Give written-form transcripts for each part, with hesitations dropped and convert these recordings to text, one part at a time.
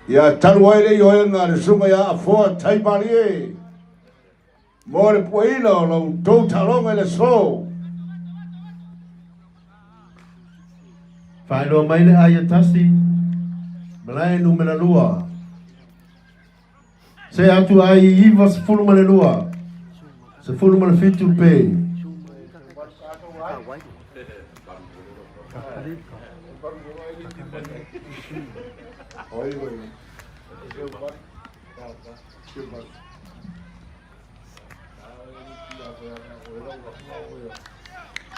Ia talu ai le ioega a le susuga ia Afoa Taimalie mo le puaina o la outou taaloga i le aso. Faailoa mai le ai e tasi, malae numera lua. Se atu ai 92, 17 pe.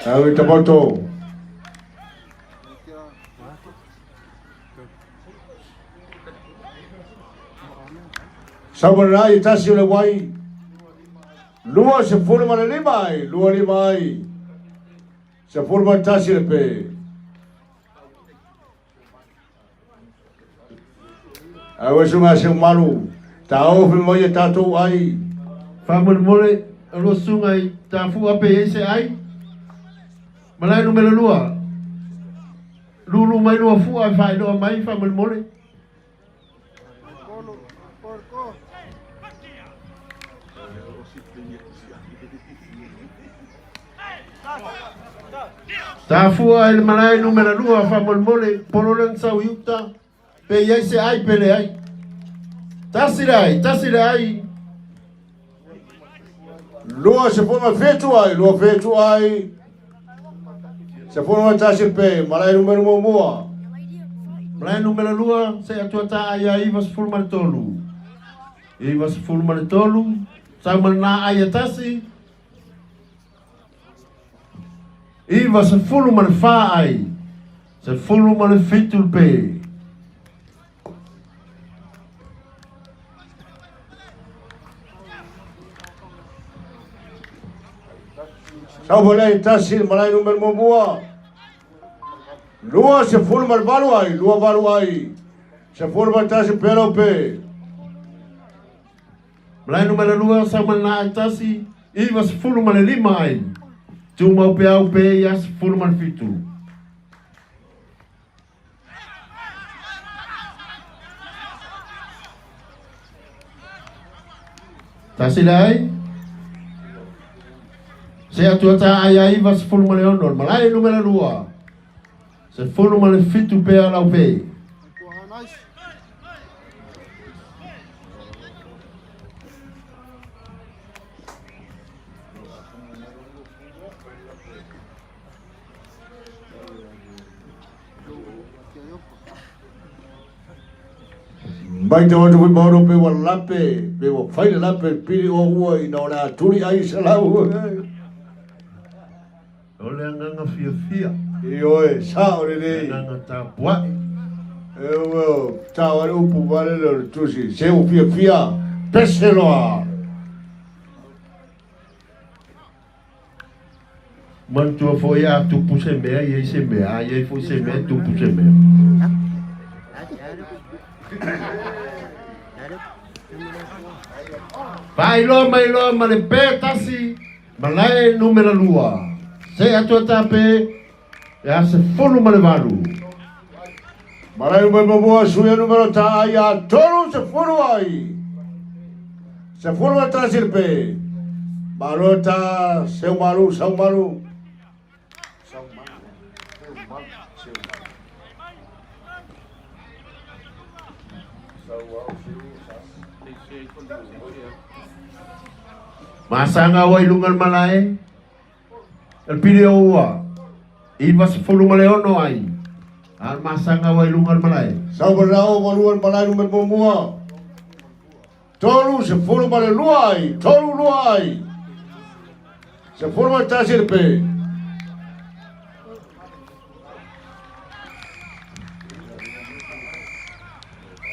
Au i tapoto. Sau ai tasi o le wai. 25 ai, 25 ai. 11 le pe. Au e sunga se malu. Taofi mai e tātou ai. Faamolemole o lua susuga i tafua pe i ai se ai. Malae numera lua. Lulu mai lua fua e faailoa mai faamolemole. Tafua i le malae numera lua faamolemole polo le sau i uta pe i ai se ai pe leai. Tasi le ai, tasi le ai. 27 ai, 27 ai. 11 pe, malae numera muamua. Malae numera lua, se atua ta ai ai 93. 93, sau mana ai e tasi. 94 ai. 17 pe. Sau le tasi, malae numera muamua. 28 ai, 28 ai. 11 pe lau pe. Malae numera lua, sau mana ai tasi. 95 ai. Tumau pe au pe ia 17. Tasi le ai. Se atua ta ai ai 96. Malae numera lua. 17 pe alau pe. Mai te watu fui maono pe wa lape, pe wa whaile lape pili o ua i na o le aturi ai se lau. O le agaga fiafia. I oe, sa o le nei. Agaga tapuai. E ua, tā wale upu wale le o le tusi, se u fiafia, pese loa. Manatua foi a tupu se mea, i ai se mea, a i ai foi se mea, tupu se mea. Faailoa mai loa ma le pe tasi, malae numera lua. Se atua tape, e a 18. Malae numera muamua, suia numero tā ai a 30 ai. 11 le pe. Malo tā, seu malu, sau malu. Masanga wa i luga le malae, el pili o ua, 96 ai. Al masanga wa i luga le malae. Sau malao malua le malae numera muamua. 32 ai, 32 ai. 11 le pe.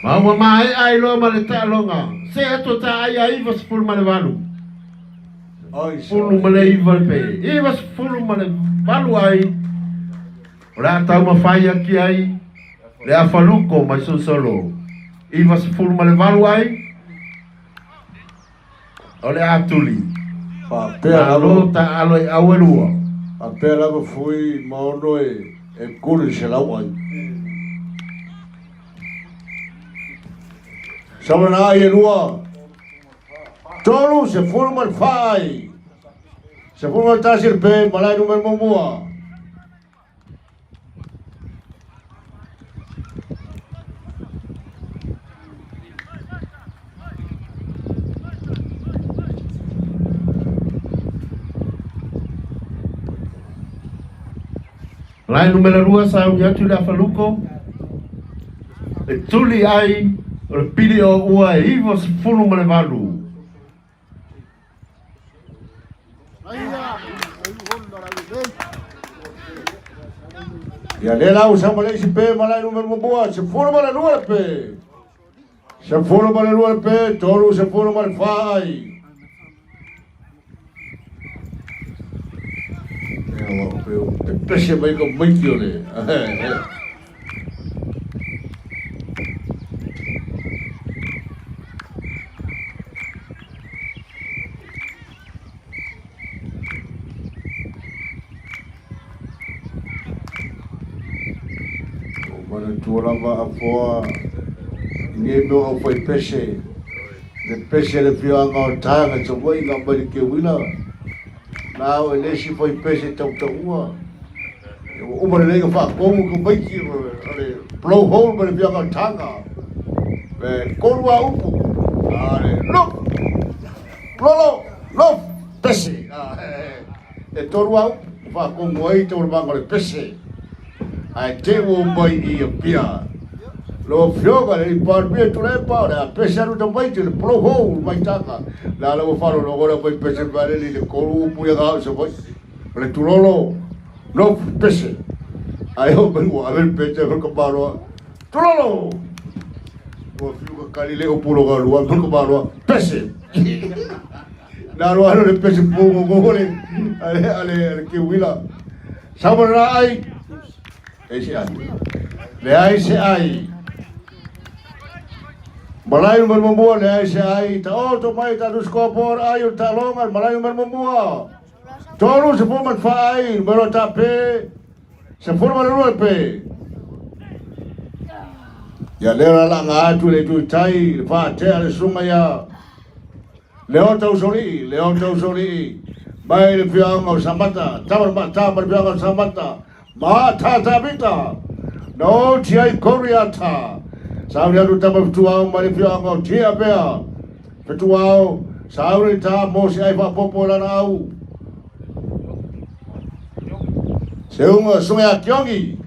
Ma ua mae ai loa ma le taaloga. Se atu ta ai a 98. Ai, 19 le pe. 98 ai. O le a taumafai aki ai le afaluko mai solosolo. 98 ai. O le atuli. Faapea Malo lava, ta alo i au e lua. faapea lava fui maono e. E kulu se lau ai. Sama na ai e lua. Tolu se fulu ma le fa ai. Se fulu ma le tasi le pe malai numera muamua. Lae numera lua sa ui atu le afaluko e tuli ai o le pili o ua e 98. Ia le lau sa ma le isi pe ma lai numera muamua, 12 le pe. 12 le pe, 34 ai. Ia ua pe o pepese mai ka maiki o le. O manatua lava afoa i nei mea o aufai pese, le pese le fioaga o taga Savaii na mai le keuila, na au e le isi fai pese tautaua. E ua uma lelei ka faatomu ka maiki o le blow hole ma le fioaga o taga. E kolu a upu, a le look, lolo, lof, pese. E tolu a upu, faatomu ai taualamaga o le pese. Ae te ua mai i Apia. Lau Afioga i le Alii Palemia Tuilaepa, o le a pese atu tamaiti le blow hole mai taga. La la ua faalologo le mai pese mai le le kolu upu ia gao sa mai. O le tulolo, no pese. Ai o mai ua ave le pese mai ka maloa. Tulolo! Ua fiu ka kali le upu lo ga lua mai ka maloa. Pese! Na alo alo le pese pungo ngo le ale ale ale ke wila. Sawa la ai. E se ai. Le ai se ai. Malai numero muamua le ai se ai. Ta o to mai ta dusko por ai o ta longa malai numero muamua. Tolu se puma fa ai numero ta pe. Se puma le lua pe. Ia le la la nga atu le tu tai le fa te ale sunga ia. Leo Tausolii, Leo Tausolii, mai le fiaoga o Samata, tama ma tama le fiaoga o Samata, ma tata vita, na oti ai Koriata, sauni atu tama fetuao mai le fiaoga o Tiapea, fetuao, sauni ta mo se ai faapopo lana au. Seunga sunga ya Kiongi,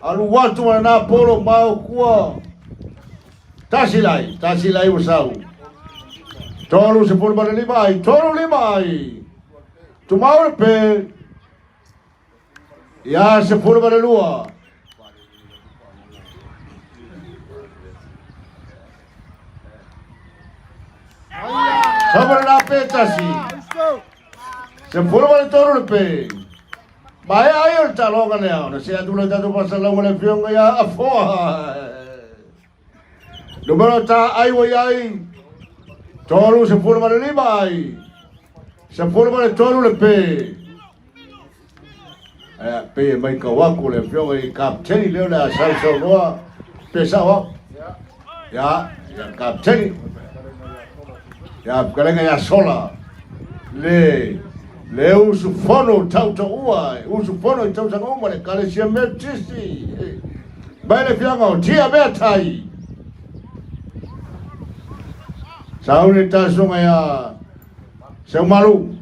alu watu ma na polo mau kua, Tasi lai, tasi lai ua sau. Tolu se pulu ma le lima ai, tolu lima ai. Tumau le pe, ia se pulu ma le lua. Sama le la pe tasi. Se pulu ma le tolu le pe. Ma e ai o le taloga lea, ona se atu le tatou faasalaga le afioga ia Afoa. Numero ta ai ua iai, 35 ai, 13 le pe. Aia, pe e mai kau aku le afioga i kapteni leo le a sau sau noa, pe sao au. Ia, ia kapteni. Ia, fetalaiga ia Sola, le, le usufono tautaua, usufono i tausaga uma le Ekalesia Metotisi. Mai le fiaga o Tia Mea Tai. Sauni tasunga ia Seumalu.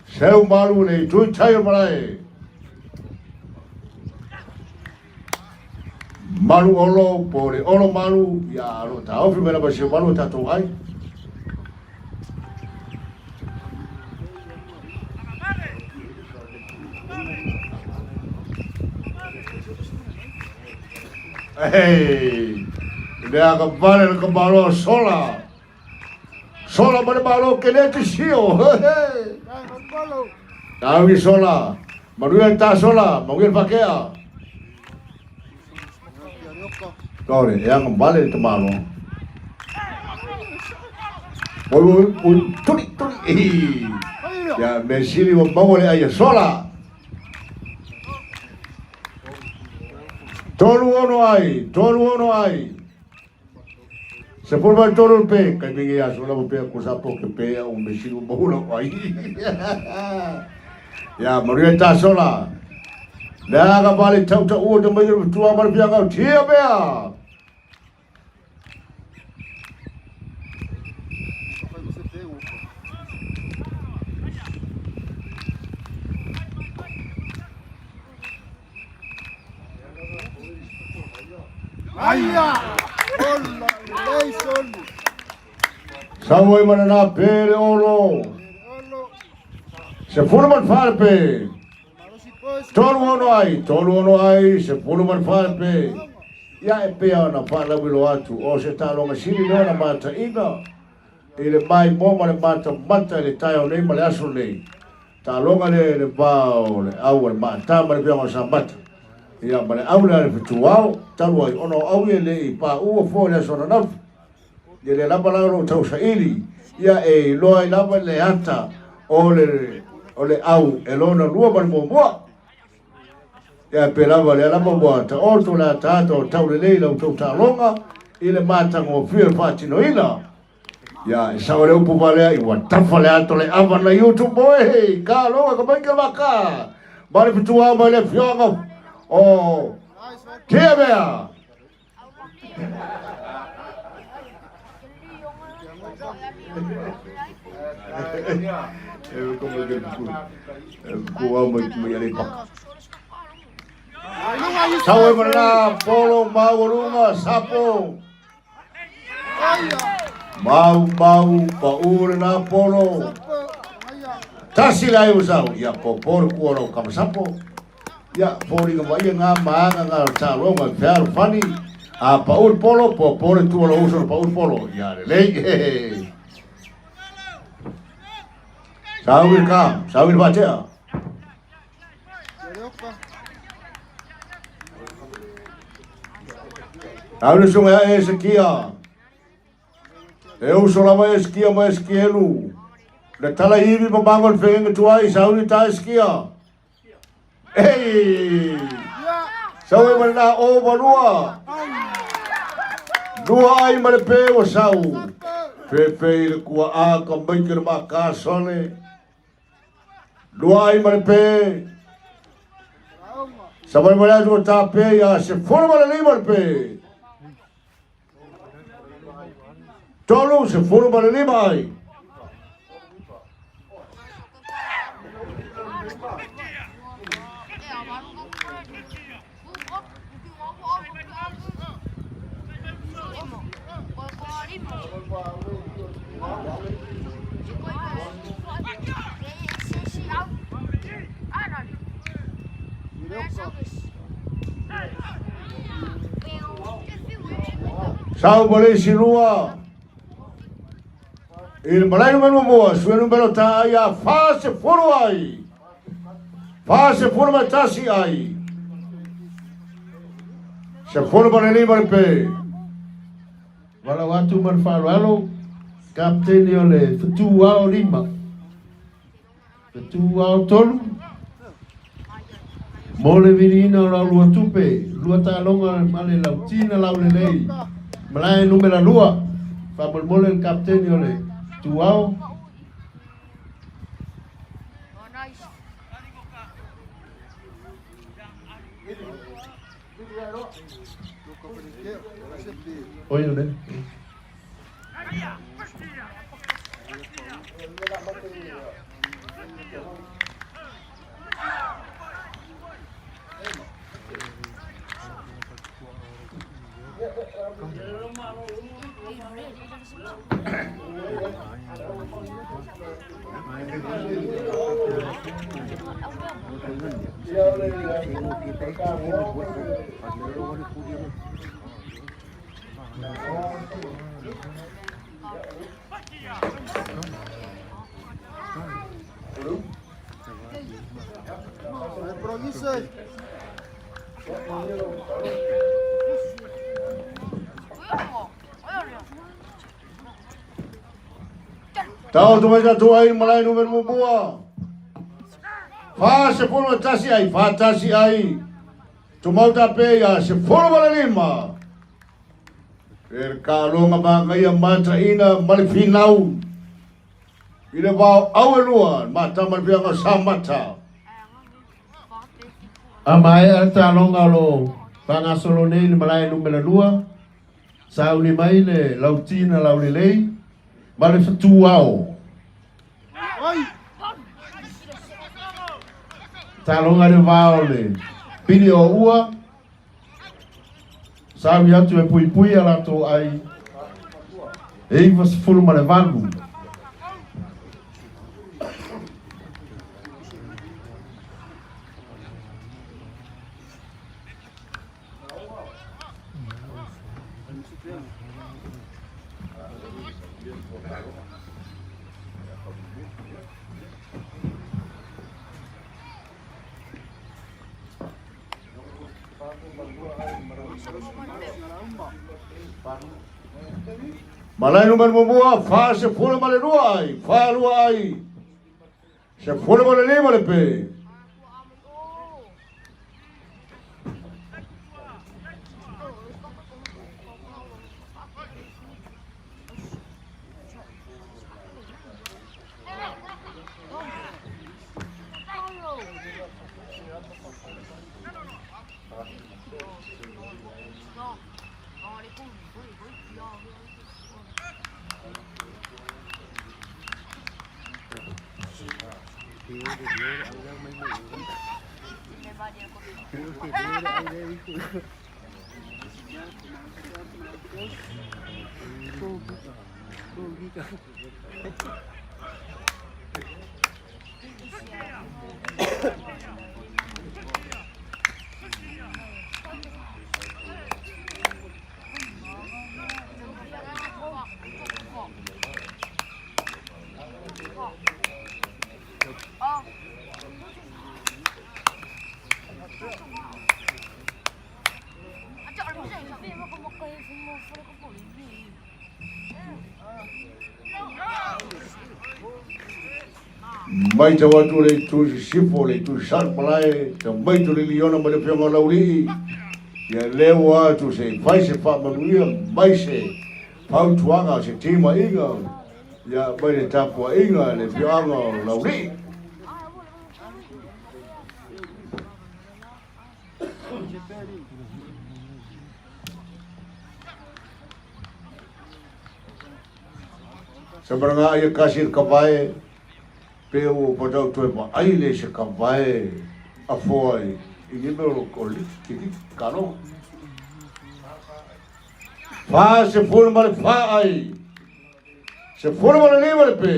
Seumalu le tui tai o malae. Malu olo, po le olo malu, ia alo ta ofi mena pa Seumalu tatou ai. Hey, lea ka vale le ka malo sola. Sola ma le malo ke le te sio. Tau i sola. Manuia ta sola, manuia fakea. Tore, e anga vale le malo. Oi, oi, oi, tuli, tuli. Ia, me sili wa maua le aia sola. 3 6 ai, 3 6 ai. 13 pe, kai mingi aso lava pe ko sa po ke pe o me silu mo la ai. Ya Maria ta sola. Le aga vale tau ta o te mai tua ma pia ngau tia bea. Sau mana na pere olo. 14 pe. 3 6 ai, 3 6 ai, 14 pe. Ia e pea ona whālawilo atu o se tālonga sili lea na mataina i le mai mo ma le mata mata i le tae o nei ma le aso nei. Tālonga le le vao le au le maata ma le pia o sa mata. Ia ma le au le ale fituau, talu ai ono au e le i pā ua fo le aso na nafu. Ia le lava lao lo tau saili, ia e loa i lava le ata o le au e lona lua ma le muamua. Ia pe lava le lava mua ta oto le ata o tau le leila o tau tālonga i le mātanga o fia whātinoina. Ia e sawa le upu valea i wa tafa le ato le awa na YouTube moe ka longa ka mai ka maka. Mare fitua mai le fioanga o Tia mea. E como que ku au mai mai ale paka. Sau e mana polo mau sapo. Mau mau pa ure na polo. Tasi lai o sau ia poporo ku ora o kamasapo. Ia fori nga mai ngā maanga ngā tālonga fearu fani. A pa ur polo poporo tu ora uso pa ur polo. Ia le lei. Sau i ka, sau i whatea. Au le sunga e se kia. E uso lava e skia ma e skielu. Le tala iwi ma mango le whenga tuai, sau ni ta e skia. Ei! Sau e mana o malua. Lua ai ma le pe o sau. Pepe i le kua a ka mai ke ma ka sole. Lua ai ma le pe. Sa mai mai atu ta pe ia se folo ma le lima le pe. 3 15 ai. Sau ma le isi lua. I le malae numero mua, sue numero ta ai a 40 ai. 41 ai. 15 le pe. Wala watu ma le faaaloalo kapitene o le fetu ao 5 fetu ao 3 mo le viliina o lau lua tupe lua tāloga ma le lautina laulelei malae numera 2 faamolemole le kapitene o le fetu ao. Oi, ne. Tau tu mai tatu ai malae numero muamua. 41 ai, 41 ai. Tumau tape ia 15. E le taaloga manaia mataina ma le finau i le vao au e lua matama le fiaga Samata. A maea le taaloga o lo o faagasolo nei i le malae numera 2, sauni mai le lauti na laulelei ma le fetuao. Taaloga le va o le pili o ua, sauni atu e puipui a latou ai e 98. Malae numera muamua, 42 ai, 42 ai. 15 le pe. Mai tau atu le itu sisifo, le itu salimalae, ta mai tu le liona ma le afioga o Laulii, ia leo atu se i fai se faamanuia mai se fautuaga se timaiga ia mai le tapuaiga le afioaga o Laulii. Samaraga ia kasi le kavae pe ua patau toe vaai le se kavae afoa i i ni mea o liki ki kalo. 44 ai. 15 le pe.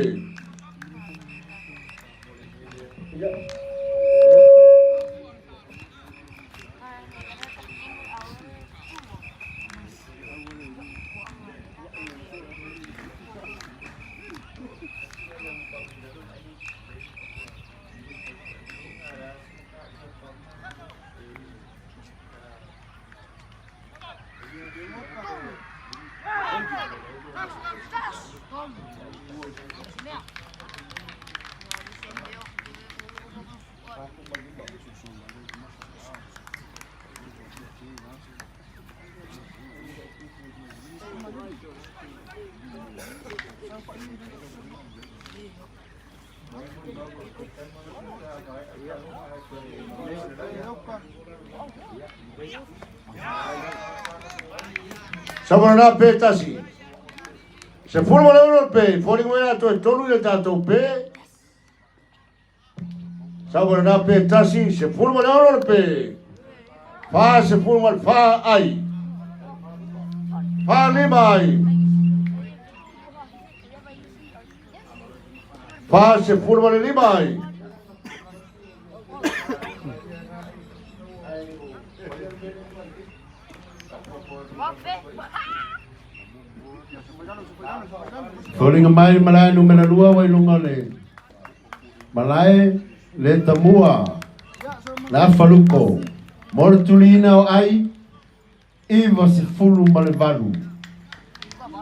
Samarana pe tasi. 16 pe, foliga mai latou e tolu i le tatou pe. Samarana pe tasi, 16 pe. 44 ai. 45 ai. 45 ai. Foliga mai malae numera 2 wa i luga o le malae le tamua le afaluko mo le tuliina o ai 98.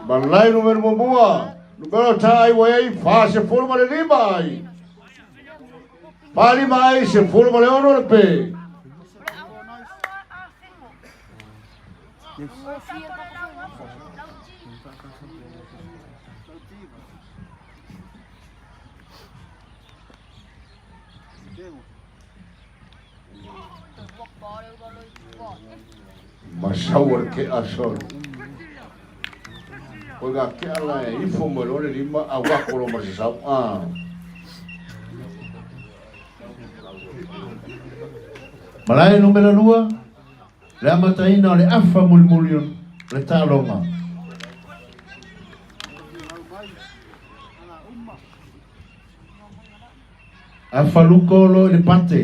Malae numera muamua, numera ta ai wa ai 45 ai. 45 ai, 16 le pe. Masau o le ke'a solo. O ga ke'a la e ifo mo lo le lima a wako lo masasau. Ah. Malae numera lua, le amataina o le afa mulimuli o le taaloga. Afa luko o lo i le pate.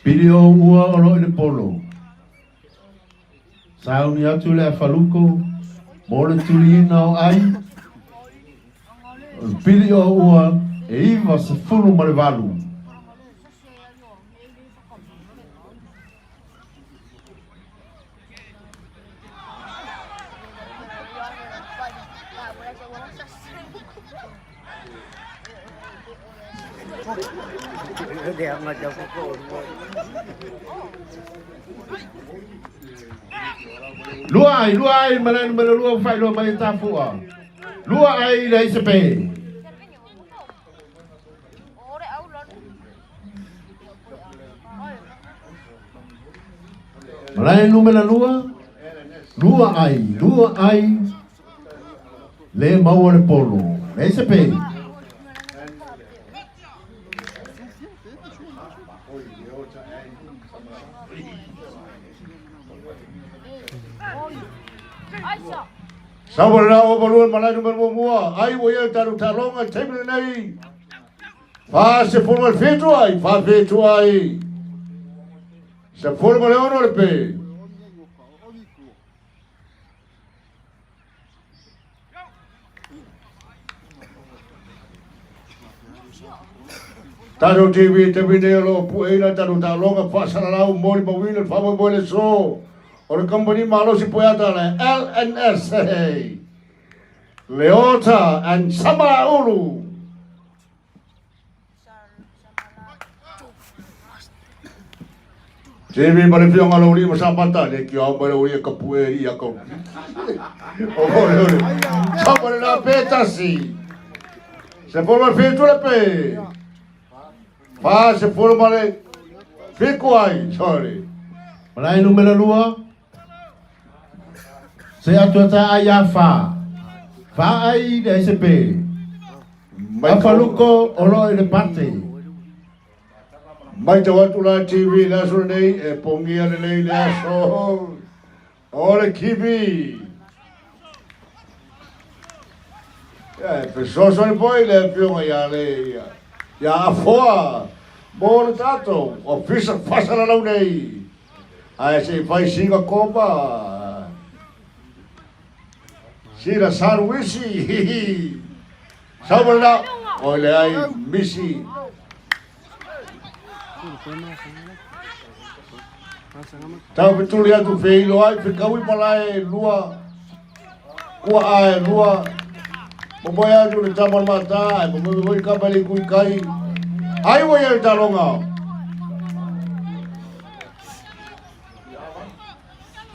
Pili o ua o lo i le polo. Sauni atu le afaluko mo le tuliina o ai. O le pili o ua e 98. Lua ai, lua ai, malae numera lua ua faailoa mai e Tafua. Lua ai le Aisepe. Malae numera lua, lua ai, lua ai, le maua le polo. Le Aisepe. Sawa le o malua malae numera muamua. Ai ua ia talu taloga taimi lenei. 47 ai, 47 ai. 16 le pe. Tatou TV te nei o lo o pueina tatou taaloga faasalalau mo le mauina le faamoemoe le aso o le kamupani malosi Poeata le LNS Leota and Samalaulu. TV ma le fioga lo uli ma Samata le ki au mai lo uli ka pue i a kau. O mo le uli. Sama le la pe tasi. Se forma fitu le pe. Fa se forma le fiku ai, sorry. Malae numera lua, se atu ata ai a fa. Fa ai le Aisepe. Afaluko o lo i le pate. Mai tau atu la TV le aso lenei e pongia lelei le aso o le kivi. Ia e fesoasoani foi le afioga ia le ia Afoa mo le tatou ofisa faasalalau nei. Ae se i fai sina koma sina saruisi hihi. Sau mai la oi leai misi. Tau fetuli atu feilo ai fekaui malae lua kua ae lua momoe atu le tama o le mata ae momoe foi kama le kui kai ai ua ia le taloga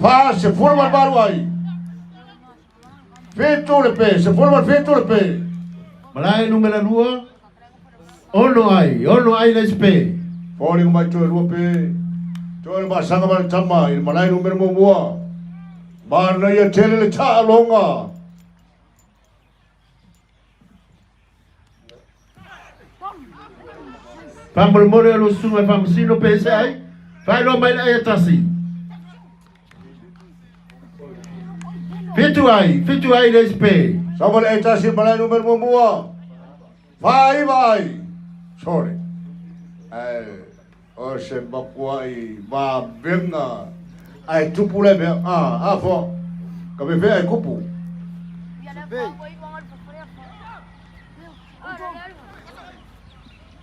48 ai 7 le pe 17 le pe. Malae numera lua, ono ai, ono ai le Aisepe. Foliga mai toe lua pe. Toe le maasaga ma le tama i le malae numera muamua. Manaia tele le taaloga. Faamolemole o lou susuga e faamasino pe ese ai, faailoa mai le ai e tasi. 7 ai, 7 ai le isi pe. Sama le ai tasi malae numera muamua. 49 ai. Sorry. Ae o se makuaʻi vavega ae tupu le mea a a fo ka fefe ai kupu.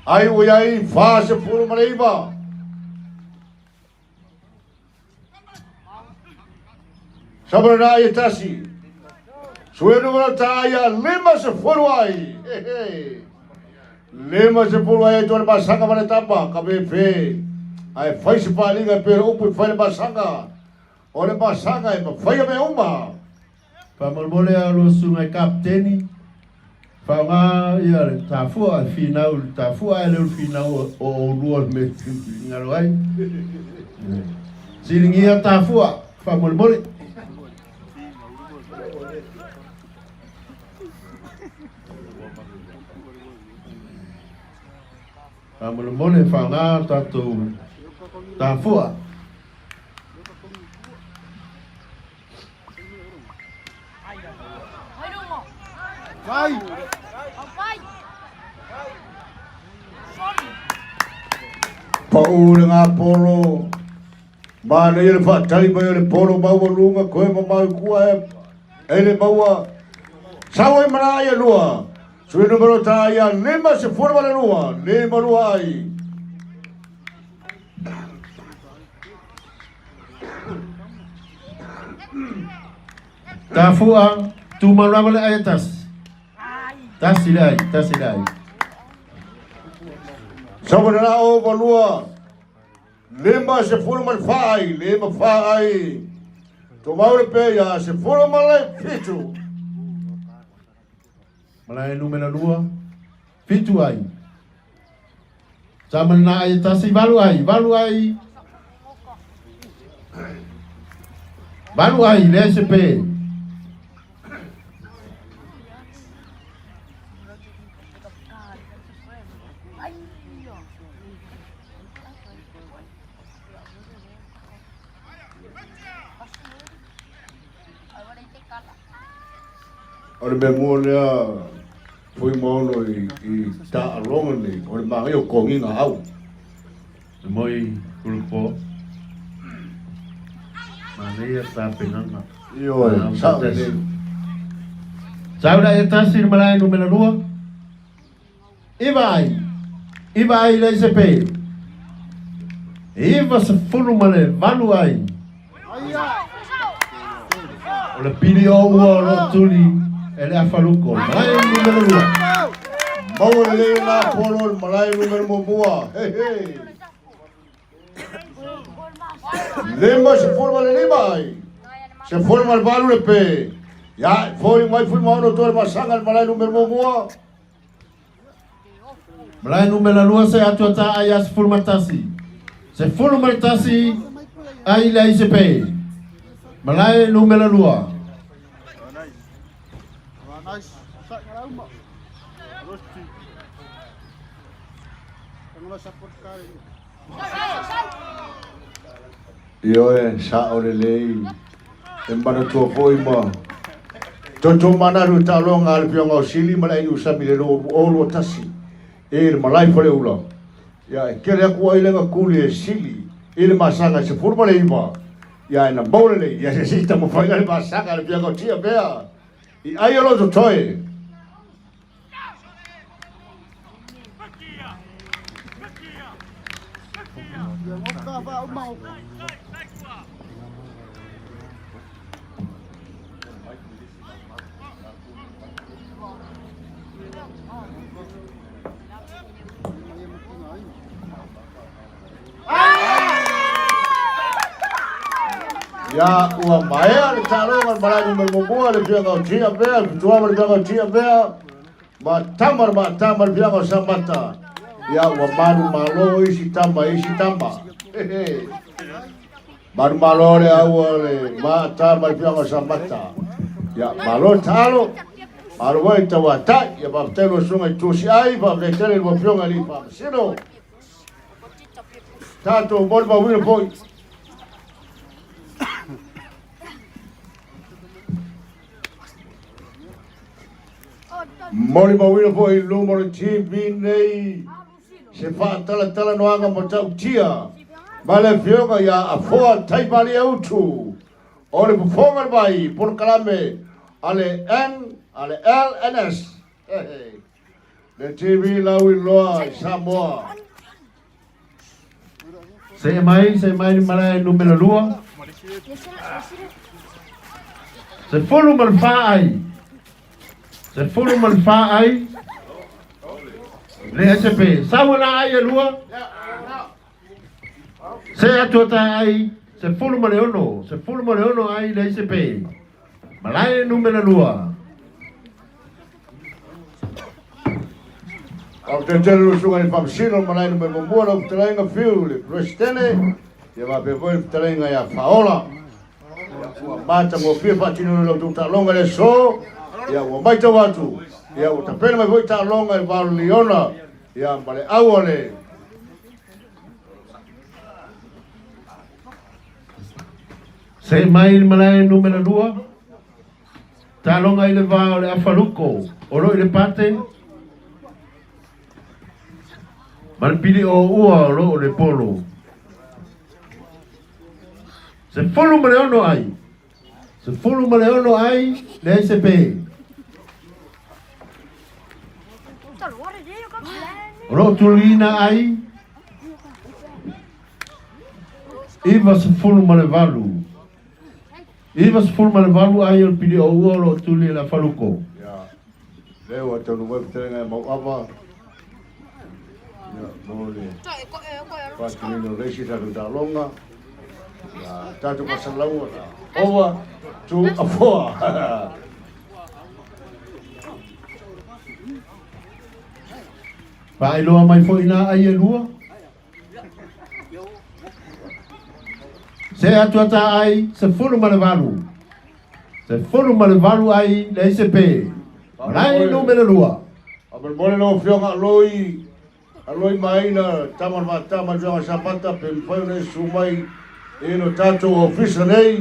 Ai ua iai 49. Sama na ai e tasi. Sue numero ta ia 50 ai. He he. 50 ai e tō le masaka ma le tama ka fefe. Ae fai se paaliga e pei o le upu e fai le masaga, o le masaga e mafaia mea uma. Faamolemole a lua susuga i Kapeteni, faaaoga ia le tafua e finau i le tafua ae le o le finau o oulua le mea e finagalo ai. Siligia tafua, faamolemole. Faamolemole faaaoga tatou tafua. Pau le gapolo, manaia le faatali mai o le polo maualuga koe mamao i kua e, e le maua. Sau ai mana ai e lua, sui numero ta ia 52, lima lua ai. Tafua, tumau lava le ai e tasi. Tasi le ai, tasi le ai. Savanana o valua, 54 ai, lima fa ai. Tumau le pe ia, 17. Malae numera lua, fitu ai. Samanana ai e tasi, valu ai, valu ai. Valu ai, le se pe. O le mea mua lea Fuimaono i, i taaloga nei, o le manaia o togiga au. E moi Kulupo. Manaia tapenaga. Ioe, sao lelei. Sau la e tasi le malae numera lua. Iva ai. Iva ai le sepe. 98 ai. O le pili o ua o lo tuli e le afaluko. Malae numera lua. Maua lelei o nā polo o le malae numera muamua. Hei hei. 55 ai. 18 le pe. Ia, foi mai Fuimaono to le masaga le malae numera muamua. Malae numera lua se atu ata ai a 11. 11 ai le ai se pe. Malae numera lua. Ioe, sao lelei. E manatua foi ma toto manaru taaloga a le Afioga o Sili ma le Aiga Usami le 2021 e le malae Faleula. Ia e tele atu ai lega kuli e sili i le masaga e 19. Ia e na maua lelei. Ia se si taumafai le masaga a le Afioga o Tia Mea i ai o lo totoe. Ia ua maea le taaloga le malae numera muamua le Afioga o Tia Mea, le Fituama le Afioga o Tia Mea, ma tama le maatama le Afioga o Samata. Ia ua manumalo isi tama isi tama. Hehe. Manumalo le aua le maatama le Afioga o Samata. Ia malo taalo. Malo foi tauatai. Ia faafetai lua susuga i Tusi ai, faafetai tele i lua Afioga i le Faamasino. Tatou molimauina foi. Molimauina foi i luma o le TV nei se faatalatalanoaga matautia ma le afioga ia Afoa Taimalieutu o le fofoga o le vai polokalame a le N a le LNS le TV lauiloa i Samoa. Se mai, se mai le malae numera lua. 14 ai. 14 ai. Le SP. Sau na ai e lua. Se atu ata ai, 16, 16 ai le ICP. Malae numera 2. Au te tele lo suga ni whamsino malae numera 1 lau fetalaiga Fiu le Presidente, ia faapea foi le fetalaiga ia Faaola. Ia ua matagofie faatino i la outou taaloga i le aso, ia ua matau atu, ia ua tapena mai foi taaloga i le va o le Liona, ia ma le au a le Se mai le malae numera 2. Taaloga i le va o le Afaluko o lo i le Pate ma le pili o ua o lo o le Polo. 16 ai. 16 ai le ICP. O lo o tuliina ai 98. 98 ai o le pili o ua o lo o tuli e le Afaluko. Ia, lea ua taunuu mai fetalaiga ia Mauava, ia, mo le faatinoina o le isi tatou taaloga. Ia, tatou faasalalau over to Afoa. Faailoa mai foi nā ai e lua. Se atu ata ai, 18. 18 ai le ICP. Malae numera 2. Faamolemole lau Afioga Aloi, Aloi Maina, tama le faatama le Afioga Sapata, pe mafai ona e susu mai i lo tatou ofisa nei.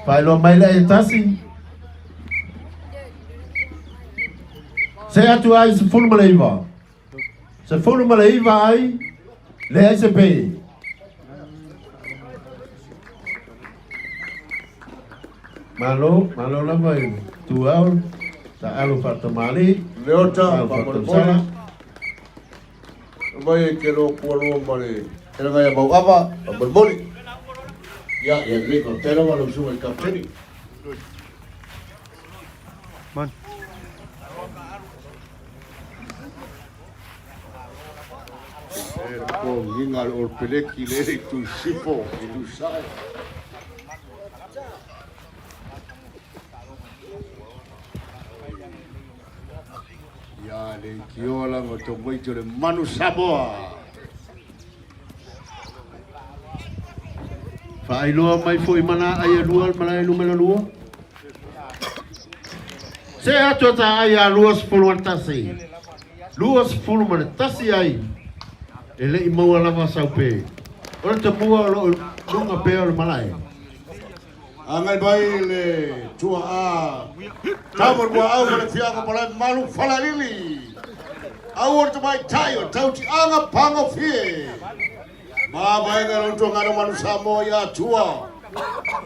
Faailoa mai le ai tasi. Se atu ai 19. 19 ai le ICP. Malo, malo lava i tuau, ta alo faatamali, Leota, alo faamolemole. faatausala. Mai e ke lo kualoa ma le telaga ia Mauava, faamolemole. Ia, ia lelei faafetai lava lau susuga i le Kapiteni. E pogiga le olopeleki le le itu sifo, itu sae. Ia le itioa lava tamaiti o le manu Samoa. Faailoa mai foi mana ai e lua le malae numera 2. Se atu ata ai a 21. 21 ai. E le i maua lava saupe. O le tamua o lo luga pea o le malae. Agai mai le tua a tama rua au ma le fiaga malae malu falalili. Au o le tamaitai o tautiaga pagofie. Ma vaega lo tonga manu Samoa ia Atua.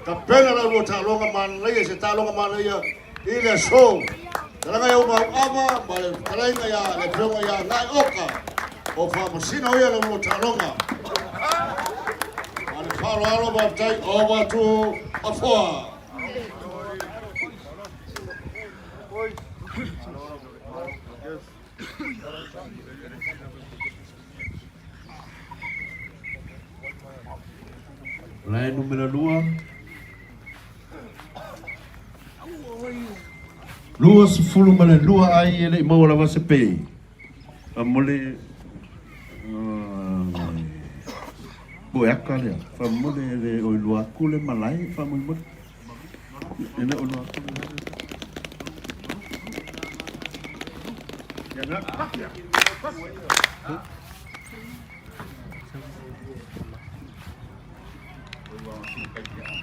Tapena la lua taaloga manaia, se taaloga manaia i le aso. Talaga ia mau ava ma le fetalaiga ia le afioga ia Ngai Oka o faamasino ia la lua taaloga. Ma le faaaloalo faafetai over to Afoa. Malae numera 2. 22 ai e le i maua lava se pe. Faamole po e aka lea. Faamole le o lua aku le malae faamolemole. E le o lua aku le malae.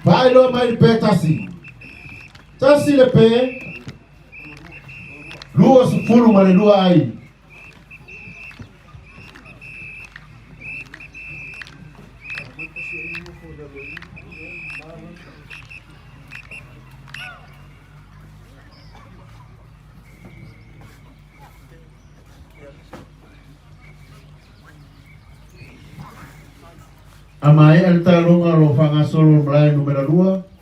Faailoa mai le pe tasi. Tasi le pe. 22 ai. A maea le taaloga o lo o faagasolo i le malae numera 2.